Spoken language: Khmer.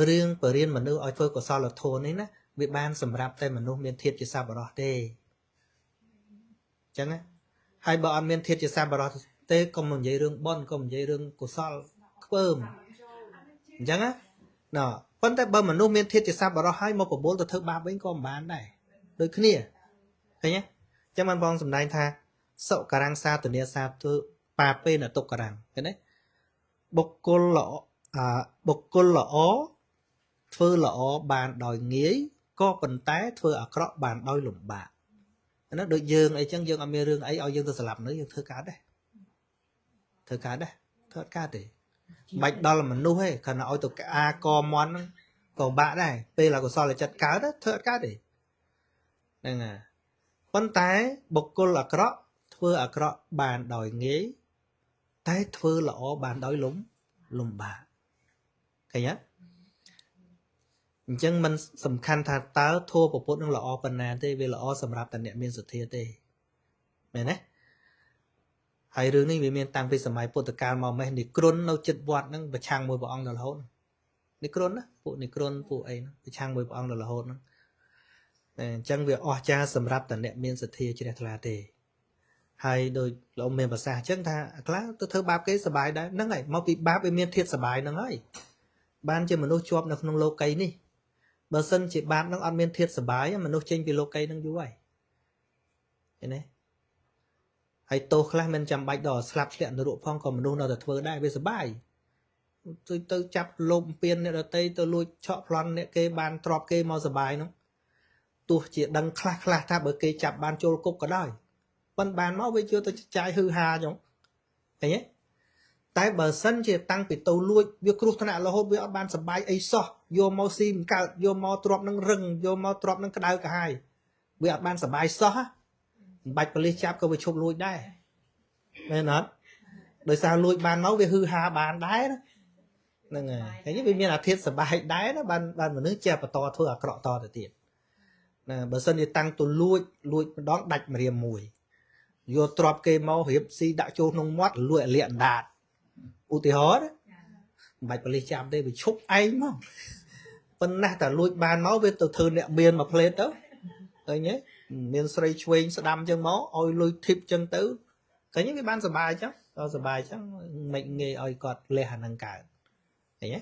រឿងបរិញ្ញាមនុស្សឲ្យធ្វើកុសលធម៌នេះណាវាបានសម្រាប់តែមនុស្សមានធាតុជាសប្បុរសទេអញ្ចឹងណាហើយបើអត់មានធាតុជាសប្បុរសទេកុំនិយាយរឿងបុណ្យកុំនិយាយរឿងកុសលខ្ពើមអញ្ចឹងណាណ៎ប៉ុន្តែបើមនុស្សមានធាតុជាសប្បុរសហើយមកប្រមូលទៅធ្វើបាបវិញក៏មិនបានដែរដូចគ្នាឃើញទេអញ្ចឹងបានបងសម្ដែងថាសុការាំងសាទនាសាទបាពេនតុការាំងឃើញទេបុគ្គលល្អបុគ្គលល្អធ្វើល្អបានដោយងាយក៏ប៉ុន្តែធ្វើអាក្រក់បានដោយលំបាកណាដូចយើងអីចឹងយើងអត់មានរឿងអីឲ្យយើងទៅស្លាប់នៅយើងធ្វើកើតដែរធ្វើកើតដែរធ្វើអត់កើតទេបាច់ដល់មនុស្សទេគ្រាន់តែឲ្យទៅអាកមន់ហ្នឹងក៏បាក់ដែរពេលអកុសលចិត្តកើតធ្វើអត់កើតទេហ្នឹងហើយប៉ុន្តែបុគ្គលអាក្រក់ធ្វើអាក្រក់បានដោយងាយតែធ្វើល្អបានដោយលំបាកឃើញទេអញ្ចឹងมันសំខាន់ថាតើធម៌ពុទ្ធនឹងល្អប៉ុណ្ណាទេវាល្អសម្រាប់តែអ្នកមានសទ្ធាទេមែនទេហើយរឿងនេះវាមានតាំងពីសម័យពុទ្ធកាលមកម៉េះនិគ្រុននៅចិត្តវត្តហ្នឹងប្រឆាំងមួយព្រះអង្គដល់រហូតនិគ្រុនណាពួកនិគ្រុនពួកអីហ្នឹងប្រឆាំងមួយព្រះអង្គដល់រហូតហ្នឹងអញ្ចឹងវាអស្ចារ្យសម្រាប់តែអ្នកមានសទ្ធាជ្រះថ្លាទេហើយដោយលោកមានប្រសាសន៍អញ្ចឹងថាខ្លះទៅធ្វើបាបគេសบายដែរហ្នឹងហើយមកពីបាបវាមានធាតុសบายហ្នឹងហើយបានជាមនុស្សជាប់នៅក្នុងលោកីនេះបើសិនជាបាបហ្នឹងអត់មានធាតុសบายមនុស្សចេញពីលោកីហ្នឹងយូរហើយឃើញទេហើយទោសខ្លះមិនចាំបាច់ដល់ស្លាប់ធ្លាក់នរកផងក៏មនុស្សនៅតែធ្វើដែរវាសบายទៅចាប់លោបពៀនអ្នកដតីទៅលួចឆក់ប្លន់អ្នកគេបានទ្របគេមកសบายហ្នឹងទោះជាដឹងខ្លះខ្លះថាបើគេចាប់បានចូលគុកក៏ដោយប៉ុន្តែបានមកវាយកទៅចាយហឺហាចឹងឃើញទេតែបើសិនជាតាំងពីទៅលួចវាគ្រោះថ្នាក់រហូតវាអត់បានសบายអីសោះយកមកស៊ីមិនកើតយកមកទ្របនឹងរឹងយកមកទ្របនឹងក្តៅក្រហាយវាអត់បានសบายសោះមិនបាច់ប៉ូលីសចាប់ក៏វាឈប់លួចដែរមែនអត់ដោយសារលួចបានមកវាហឺហាបានដែរណាហ្នឹងហើយឃើញវាមានអាធិធសบายដែរណាបានមនុស្សចេះបន្តធ្វើអាក្រក់តទៅទៀតណាបើសិនជាតាំងទៅលួចលួចម្ដងដាច់ម្រាមមួយយកទ្របគេមករៀបស៊ីដាក់ចូលក្នុងមាត់លួចអាលាកអណ្ដាតឧទាហរណ៍មិនបាច់ប៉ូលីសចាប់ទេវាឈប់ឯងមកប៉ុន្តែតែលួចបានមកវាទៅធ្វើអ្នកមានមួយផ្លេតទៅឃើញទេមានស្រីឆ្វេងស្ដាំចឹងមកឲ្យលុយធីបចឹងទៅឃើញវាបានសบายចឹងដល់សบายចឹងមិនងាយឲ្យគាត់លះអានឹងកើតឃើញទេ